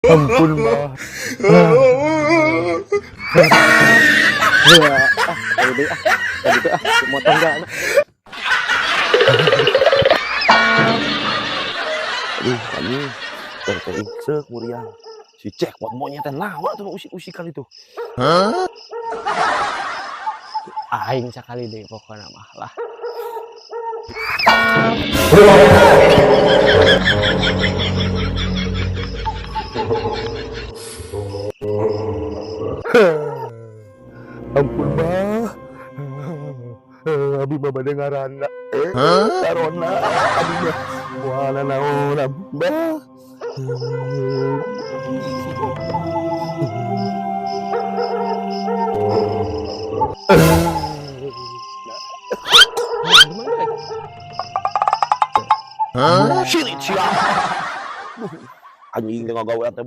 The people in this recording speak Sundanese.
Ampun, Bah. Ah, ayo deh ah. Tadi tuh ah, motong enggak. Aduh, anjing. Teh teh seuk muriang. Si cek buat monyet teh nawa tuh usik-usikan itu. Aing sakali deui pokona mah lah. Ampun, Bah. Abi mah bade ngaranna. Karona abi mah moal naon abi, Bah. Gimana, Lek? Sirit sia. Anjing teh ngagawean teh.